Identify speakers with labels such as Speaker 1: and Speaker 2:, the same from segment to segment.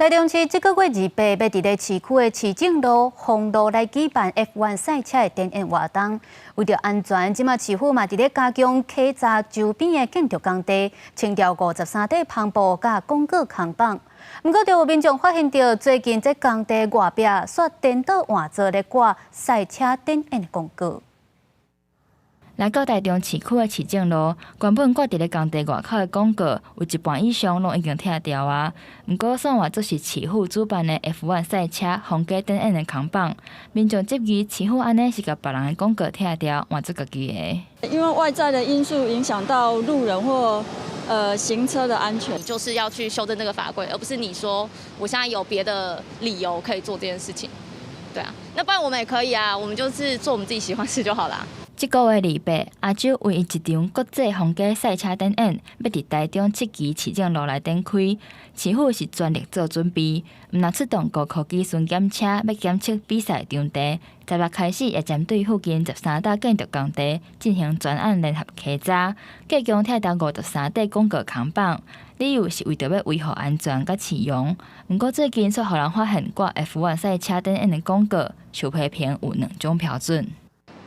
Speaker 1: 台中市這個月28欲佇咧市區的市政路封路來舉辦 F1 賽車的展演活動。為著安全，這馬市府嘛佇咧加強稽查周邊的建築工地，清掉53塊帆布佮廣告看板。毋過，就有民眾發現著最近這工地外壁煞顛倒換做咧掛賽車展演的廣告。
Speaker 2: 來到台中市區的市政路，原本掛佇咧工地外口的廣告，有一半以上攏已經拆掉啊。毋過，煞換做是市府主辦的 F1 賽車皇家展演的看板，民眾質疑市府按呢是共別人的廣告拆掉，換做家己的。
Speaker 3: 因為外在的因素影響到路人或行車的安全，
Speaker 4: 就是要去修正這個法規，而不是你說我現在有別的理由可以做這件事情。對啊，那不然我們也可以啊，我們就是做我們自己喜歡事就好啦。
Speaker 2: 這個月28，亞洲唯一一場國際皇家賽車展演，欲佇台中七期市政路來展開。市府是全力做準備，毋但出動高科技巡檢車，欲檢測比賽場地。16開始也針對附近13棟建築工地進行專案聯合稽查，計共拆掉53塊廣告看板，理由是為著欲維護安全佮市容。毋過最近卻予人發現掛 F1 賽車展演的廣告受批評有兩種標準。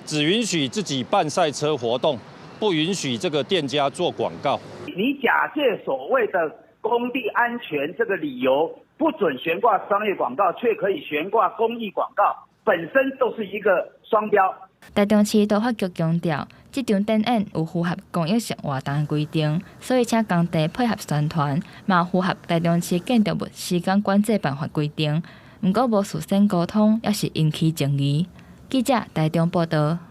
Speaker 5: 只允許自己辦賽車活動，不允許這個店家做廣告。
Speaker 6: 你假借所謂的工地安全這個理由，不准懸掛商業廣告，卻可以懸掛公益廣告，本身都是一個雙標。
Speaker 2: 台中市都發局強調，這場展演有符合公益性活動的規定，所以請工地配合宣傳，嘛符合台中市建築物施工管制辦法規定。毋過無事先溝通，猶是引起爭議。記者台中報道。